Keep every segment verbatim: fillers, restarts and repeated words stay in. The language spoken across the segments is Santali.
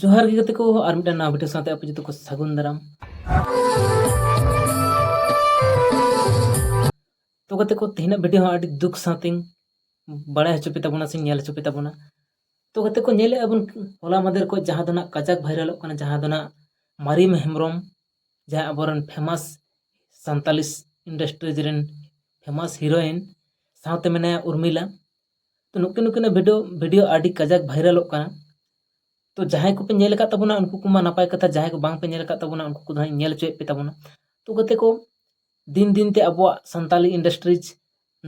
ᱡᱚᱦᱟᱨ ᱜᱮ ᱜᱟᱛᱮ ᱠᱚ, ᱟᱨ ᱢᱤᱫᱴᱟᱝ ᱱᱟᱣᱟ ᱵᱷᱤᱰᱤᱭᱳ ᱥᱟᱶᱛᱮ ᱟᱯᱮ ᱡᱚᱛᱚ ᱠᱚ ᱥᱟᱹᱜᱩᱱ ᱫᱟᱨᱟᱢ᱾ ᱛᱚ ᱜᱟᱛᱮ ᱠᱚ, ᱛᱮᱦᱮᱧᱟᱜ ᱵᱷᱤᱰᱤᱭᱳ ᱦᱚᱸ ᱟᱹᱰᱤ ᱫᱩᱠ ᱥᱟᱶᱛᱮᱧ ᱵᱟᱲᱟᱭ ᱦᱚᱪᱚ ᱯᱮ ᱛᱟᱵᱚᱱᱟ ᱥᱮ ᱧᱮᱞ ᱦᱚᱪᱚ ᱯᱮ ᱛᱟᱵᱚᱱᱟ᱾ ᱛᱚ ᱜᱟᱛᱮ ᱠᱚ, ᱧᱮᱞᱮᱫᱼᱟ ᱵᱚᱱ ᱦᱚᱞᱟ ᱢᱟᱫᱷᱮᱨ ᱠᱷᱚᱱ ᱡᱟᱦᱟᱸ ᱫᱚ ᱱᱟᱜ ᱠᱟᱡᱟᱠ ᱵᱷᱟᱭᱨᱟᱞᱚᱜ ᱠᱟᱱᱟ, ᱡᱟᱦᱟᱸ ᱫᱚ ᱱᱟᱜ ᱢᱟᱨᱤᱢ ᱦᱮᱢᱵᱨᱚᱢ, ᱡᱟᱦᱟᱸ ᱟᱵᱚᱨᱮᱱ ᱯᱷᱮᱢᱟᱥ ᱥᱟᱱᱛᱟᱞᱤ ᱤᱱᱰᱟᱥᱴᱨᱤᱡᱽ ᱨᱮᱱ ᱯᱷᱮᱢᱟᱥ ᱦᱤᱨᱳᱭᱤᱱ, ᱥᱟᱶᱛᱮ ᱢᱮᱱᱟᱭᱟ ᱩᱨᱢᱤᱞᱟ᱾ ᱛᱚ ᱱᱩᱠᱤᱱ, ᱱᱩᱠᱤᱱᱟᱜ ᱵᱷᱤᱰᱤᱭᱳ, ᱵᱷᱤᱰᱤᱭᱳ ᱟᱹᱰᱤ ᱠᱟᱡᱟᱠ ᱵᱷᱟᱭᱨᱟᱞᱚᱜ ᱠᱟᱱᱟ᱾ ᱛᱚ ᱡᱟᱦᱟᱸᱭ ᱠᱚᱯᱮ ᱧᱮᱞ ᱟᱠᱟᱫ ᱛᱟᱵᱚᱱᱟ ᱩᱱᱠᱩ ᱠᱚᱢᱟ ᱱᱟᱯᱟᱭ ᱠᱟᱛᱷᱟ, ᱡᱟᱦᱟᱸᱭ ᱠᱚ ᱵᱟᱝᱯᱮ ᱧᱮᱞ ᱟᱠᱟᱫ ᱛᱟᱵᱚᱱᱟ ᱩᱱᱠᱩ ᱠᱚᱫᱚ ᱦᱟᱸᱜ ᱤᱧ ᱧᱮᱞ ᱦᱚᱪᱚᱭᱮᱫ ᱯᱮ ᱛᱟᱵᱚᱱᱟ᱾ ᱛᱚ ᱜᱟᱛᱮ ᱠᱚ, ᱫᱤᱱ ᱫᱤᱱ ᱛᱮ ᱟᱵᱚᱣᱟᱜ ᱥᱟᱱᱛᱟᱞᱤ ᱤᱱᱰᱟᱥᱴᱨᱤᱡᱽ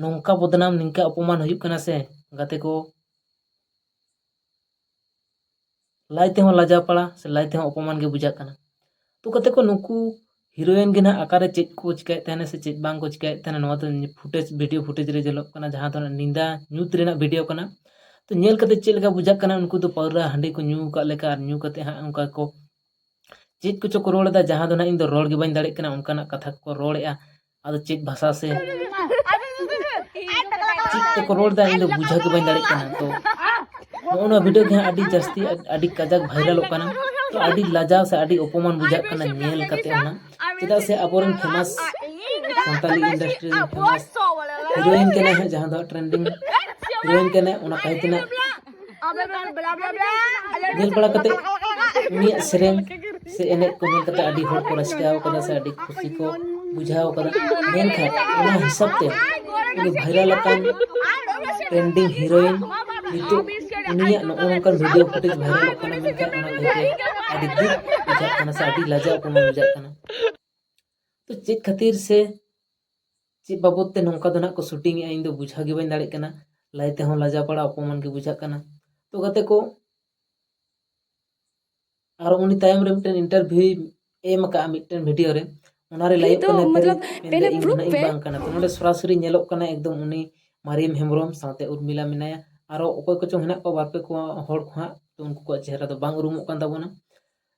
ᱱᱚᱝᱠᱟ ᱵᱚᱫᱱᱟᱢ, ᱱᱤᱝᱠᱟ ᱚᱯᱚᱢᱟᱱ ᱦᱩᱭᱩᱜ ᱠᱟᱱᱟ ᱥᱮ ᱜᱟᱛᱮ ᱠᱚ, ᱞᱟᱹᱭ ᱛᱮᱦᱚᱸ ᱞᱟᱡᱟᱣ ᱯᱟᱲᱟ ᱥᱮ ᱞᱟᱹᱭ ᱛᱮᱦᱚᱸ ᱚᱯᱚᱢᱟᱱ ᱜᱮ ᱵᱩᱡᱷᱟᱹᱜ ᱠᱟᱱᱟ᱾ ᱛᱚ ᱜᱟᱛᱮ ᱠᱚ, ᱱᱩᱠᱩ ᱦᱤᱨᱳᱭᱤᱱ ᱜᱮ ᱱᱟᱦᱟᱜ ᱚᱠᱟᱨᱮ ᱪᱮᱫ ᱠᱚ ᱪᱤᱠᱟᱹᱭᱮᱫ ᱛᱟᱦᱮᱱᱟ ᱥᱮ ᱪᱮᱫ ᱵᱟᱝ ᱠᱚ ᱪᱤᱠᱟᱹᱭᱮᱫ ᱛᱟᱦᱮᱱᱟ, ᱱᱚᱣᱟ ᱫᱚ ᱯᱷᱩᱴᱮᱡᱽ, ᱵᱷᱤᱰᱤᱭᱳ ᱯᱷᱩᱴᱮᱡᱽ ᱨᱮ ᱧᱮᱞᱚᱜ ᱠᱟᱱᱟ, ᱡᱟᱦᱟᱸ ᱫᱚ ᱧᱤᱫᱟᱹ ᱧᱩᱛ ᱨᱮᱱᱟᱜ ᱵᱷᱤᱰᱤᱭᱳ ᱠᱟᱱᱟ᱾ ᱛᱚ ᱧᱮᱞ ᱠᱟᱛᱮ ᱪᱮᱫ ᱞᱮᱠᱟ ᱵᱩᱡᱷᱟᱹᱜ ᱠᱟᱱᱟ, ᱩᱱᱠᱩ ᱫᱚ ᱯᱟᱹᱣᱨᱟᱹ ᱦᱟᱺᱰᱤ ᱠᱚ ᱧᱩ ᱟᱠᱟᱫ ᱞᱮᱠᱟ ᱟᱨ ᱧᱩ ᱠᱟᱛᱮ ᱦᱟᱸᱜ ᱚᱱᱠᱟ ᱠᱚ ᱪᱮᱫ ᱠᱚᱪᱚ ᱠᱚ ᱨᱚᱲ ᱮᱫᱟ, ᱡᱟᱦᱟᱸ ᱫᱚ ᱱᱟᱦᱟᱜ ᱤᱧ ᱫᱚ ᱨᱚᱲ ᱜᱮ ᱵᱟᱹᱧ ᱫᱟᱲᱮᱭᱟᱜ ᱠᱟᱱᱟ, ᱚᱱᱠᱟᱱᱟᱜ ᱠᱟᱛᱷᱟ ᱠᱚ ᱨᱚᱲᱮᱫᱼᱟ᱾ ᱟᱫᱚ ᱪᱮᱫ ᱵᱷᱟᱥᱟ ᱥᱮ ᱪᱮᱫ ᱛᱮᱠᱚ ᱨᱚᱲ ᱮᱫᱟ, ᱤᱧ ᱫᱚ ᱵᱩᱡᱷᱟᱹᱣ ᱜᱮ ᱵᱟᱹᱧ ᱫᱟᱲᱮᱭᱟᱜ ᱠᱟᱱᱟ᱾ ᱛᱚ ᱱᱚᱜᱼᱚ ᱱᱚᱣᱟ ᱵᱷᱤᱰᱤᱭᱳ ᱜᱮ ᱦᱟᱸᱜ ᱟᱹᱰᱤ ᱡᱟᱹᱥᱛᱤ, ᱟᱹᱰᱤ ᱠᱟᱡᱟᱠ ᱵᱷᱟᱭᱨᱟᱞᱚᱜ ᱠᱟᱱᱟ᱾ ᱛᱚ ᱟᱹᱰᱤ ᱞᱟᱡᱟᱣ ᱥᱮ ᱟᱹᱰᱤ ᱚᱯᱚᱢᱟᱱ ᱵᱩᱡᱷᱟᱹᱜ ᱠᱟᱱᱟ ᱧᱮᱞ ᱠᱟᱛᱮ ᱦᱚᱸ, ᱪᱮᱫᱟᱜ ᱥᱮ ᱟᱵᱚᱨᱮᱱ ᱯᱷᱮᱢᱟᱥ ᱥᱟᱱᱛᱟᱞᱤ ᱤᱱᱰᱟᱥᱴᱨᱤ ᱨᱮᱱ ᱯᱷᱮᱢᱟᱥ ᱦᱤᱨᱳᱭᱤᱱ ᱠᱟᱱᱟᱭ ᱦᱟᱸᱜ, ᱡᱟᱦᱟᱸ ᱫᱚ ᱴᱨᱮᱱᱰᱤᱝ ᱦᱤᱨᱳᱭᱤᱱ ᱠᱟᱱᱟᱭ, ᱚᱱᱟ ᱠᱟᱹᱦᱤ ᱛᱤᱱᱟᱹᱜ ᱧᱮᱞ ᱵᱟᱲᱟ ᱠᱟᱛᱮ ᱩᱱᱤᱭᱟᱜ ᱥᱮᱨᱮᱧ ᱥᱮ ᱮᱱᱮᱡ ᱠᱚ ᱧᱮᱞ ᱠᱟᱛᱮ ᱟᱹᱰᱤ ᱦᱚᱲ ᱠᱚ ᱨᱟᱹᱥᱠᱟᱹ ᱟᱠᱟᱫᱟ ᱥᱮ ᱟᱹᱰᱤ ᱠᱩᱥᱤ ᱠᱚ ᱵᱩᱡᱷᱟᱹᱣ ᱟᱠᱟᱫᱟ᱾ ᱢᱮᱱᱠᱷᱟᱱ ᱚᱱᱟ ᱦᱤᱥᱟᱹᱵ ᱛᱮ ᱩᱱᱤ ᱵᱷᱟᱭᱨᱟᱞ ᱟᱠᱟᱱ ᱴᱨᱮᱱᱰᱤᱝ ᱦᱤᱨᱳᱭᱤᱱ ᱱᱤᱛᱚᱜ ᱩᱱᱤᱭᱟᱜ ᱱᱚᱜᱼᱚ ᱱᱚᱝᱠᱟᱱ ᱵᱷᱤᱰᱤᱭᱳ ᱯᱷᱩᱴᱮᱡᱽ ᱵᱷᱟᱭᱨᱟᱞᱚᱜ ᱠᱟᱱᱟ, ᱢᱮᱱᱠᱷᱟᱱ ᱚᱱᱟ ᱠᱷᱟᱹᱛᱤᱨ ᱟᱹᱰᱤ ᱫᱩᱠ ᱵᱩᱡᱷᱟᱹᱜ ᱠᱟᱱᱟ ᱥᱮ ᱟᱹᱰᱤ ᱞᱟᱡᱟᱣ ᱚᱯᱚᱢᱟᱱ ᱵᱩᱡᱷᱟᱹᱜ ᱠᱟᱱᱟ᱾ ᱛᱚ ᱪᱮᱫ ᱠᱷᱟᱹᱛᱤᱨ ᱥᱮ ᱪᱮᱫ ᱵᱟᱵᱚᱫ ᱛᱮ ᱱᱚᱝᱠᱟ ᱫᱚ ᱱᱟᱜ ᱠᱚ ᱥᱩᱴᱤᱝ ᱮᱜᱼᱟ, ᱤᱧ ᱫᱚ ᱵᱩᱡᱷᱟᱹᱣ ᱜᱮ ᱵᱟᱹᱧ ᱫᱟᱲᱮᱭᱟᱜ ᱠᱟᱱᱟ᱾ ᱞᱟᱹᱭ ᱛᱮᱦᱚᱸ ᱞᱟᱡᱟᱣ ᱯᱟᱲᱟ ᱚᱯᱚᱢᱟᱱ ᱜᱮ ᱵᱩᱡᱷᱟᱹᱜ ᱠᱟᱱᱟ᱾ ᱛᱚ ᱜᱟᱛᱮ ᱠᱚ, ᱟᱨ ᱩᱱᱤ ᱛᱟᱭᱚᱢ ᱨᱮ ᱢᱤᱫᱴᱮᱱ ᱤᱱᱴᱟᱨᱵᱷᱤᱭᱩᱭ ᱮᱢ ᱟᱠᱟᱫᱼᱟ ᱢᱤᱫᱴᱮᱱ ᱵᱷᱤᱰᱤᱭᱳ ᱨᱮ, ᱚᱱᱟᱨᱮ ᱞᱟᱹᱭᱚᱜ ᱠᱟᱱᱟ ᱯᱮᱨᱮᱡ ᱢᱮᱱᱫᱟ ᱤᱧ ᱫᱚ ᱱᱟᱜ ᱤᱧ ᱵᱟᱝ ᱠᱟᱱᱟ᱾ ᱛᱚ ᱱᱚᱰᱮ ᱥᱚᱨᱟᱥᱚᱨᱤ ᱧᱮᱞᱚᱜ ᱠᱟᱱᱟ ᱮᱠᱫᱚᱢ ᱩᱱᱤ ᱢᱟᱨᱤᱭᱟᱢ ᱦᱮᱢᱵᱨᱚᱢ ᱥᱟᱶᱛᱮ ᱩᱨᱢᱤᱞᱟ ᱢᱮᱱᱟᱭᱟ, ᱟᱨᱚ ᱚᱠᱚᱭ ᱠᱚᱪᱚᱝ ᱦᱮᱱᱟᱜ ᱠᱚᱣᱟ ᱵᱟᱨ ᱯᱮ ᱠᱚ ᱦᱚᱲ ᱠᱚ ᱦᱟᱸᱜ, ᱛᱚ ᱩᱱᱠᱩ ᱠᱚᱣᱟᱜ ᱪᱮᱦᱨᱟ ᱫᱚ ᱵᱟᱝ ᱩᱨᱩᱢᱚᱜ ᱠᱟᱱ ᱛᱟᱵᱚᱱᱟ᱾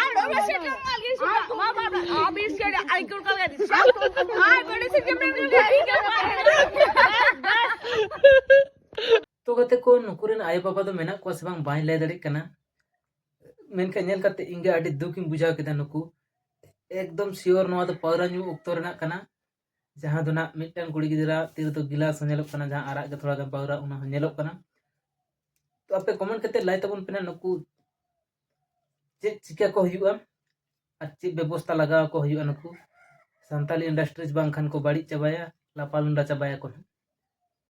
ᱟᱨ ᱚᱱᱟ ᱥᱮᱴᱮᱨ ᱢᱟ ᱞᱟᱹᱜᱤᱫ ᱥᱮ ᱢᱟ, ᱢᱟ, ᱢᱟ, ᱟᱹᱵᱤᱱ ᱥᱮ ᱟᱹᱭᱠᱟᱹᱣ ᱠᱟᱜ ᱜᱮ᱾ ᱟᱨ ᱚᱸᱰᱮ ᱥᱮ ᱡᱮᱢ ᱛᱚ ᱜᱟᱛᱮ ᱠᱚ, ᱱᱩᱠᱩ ᱨᱮᱱ ᱟᱭᱳ ᱵᱟᱵᱟ ᱫᱚ ᱢᱮᱱᱟᱜ ᱠᱚᱣᱟ ᱥᱮ ᱵᱟᱝ ᱵᱟᱹᱧ ᱞᱟᱹᱭ ᱫᱟᱲᱮᱭᱟᱜ ᱠᱟᱱᱟ, ᱢᱮᱱᱠᱷᱟᱱ ᱧᱮᱞ ᱠᱟᱛᱮ ᱤᱧ ᱜᱮ ᱟᱹᱰᱤ ᱫᱩᱠ ᱤᱧ ᱵᱩᱡᱷᱟᱹᱣ ᱠᱮᱫᱟ᱾ ᱱᱩᱠᱩ ᱮᱠᱫᱚᱢ ᱥᱤᱭᱳᱨ ᱱᱚᱣᱟ ᱫᱚ ᱯᱟᱹᱣᱨᱟᱹ ᱧᱩ ᱚᱠᱛᱚ ᱨᱮᱱᱟᱜ ᱠᱟᱱᱟ᱾ ᱡᱟᱦᱟᱸ ᱫᱚ ᱱᱟᱜ ᱢᱤᱫᱴᱟᱝ ᱠᱩᱲᱤ ᱜᱤᱫᱽᱨᱟᱹ ᱛᱤ ᱨᱮᱫᱚ ᱜᱤᱞᱟᱥ ᱦᱚᱸ ᱧᱮᱞᱚᱜ ᱠᱟᱱᱟ, ᱡᱟᱦᱟᱸ ᱟᱨᱟᱜ ᱜᱮ ᱛᱷᱚᱲᱟ ᱜᱟᱱ ᱯᱟᱣᱨᱟ, ᱚᱱᱟ ᱦᱚᱸ ᱧᱮᱞᱚᱜ ᱠᱟᱱᱟ᱾ ᱛᱚ ᱟᱯᱮ ᱠᱚᱢᱮᱱᱴ ᱠᱟᱛᱮ ᱞᱟᱹᱭ ᱛᱟᱵᱚᱱ ᱯᱮ ᱱᱟᱜ, ᱱᱩᱠᱩ ᱪᱮᱫ ᱪᱤᱠᱟ ᱠᱚ ᱦᱩᱭᱩᱜᱼᱟ ᱟᱨ ᱪᱮᱫ ᱵᱮᱵᱚᱥᱛᱟ ᱞᱟᱜᱟᱣ ᱟᱠᱚ ᱦᱩᱭᱩᱜᱼᱟ ᱱᱩᱠᱩ ᱥᱟᱱᱛᱟᱞᱤ ᱤᱱᱰᱟᱥᱴᱨᱤᱡᱽ, ᱵᱟᱝᱠᱷᱟᱱ ᱠᱚ ᱵᱟᱹᱲᱤᱡ ᱪᱟᱵᱟᱭᱟ, ᱞᱟᱯᱟ ᱞᱩᱸᱰᱟ ᱪᱟᱵᱟᱭᱟᱠᱚ ᱱᱟᱜ᱾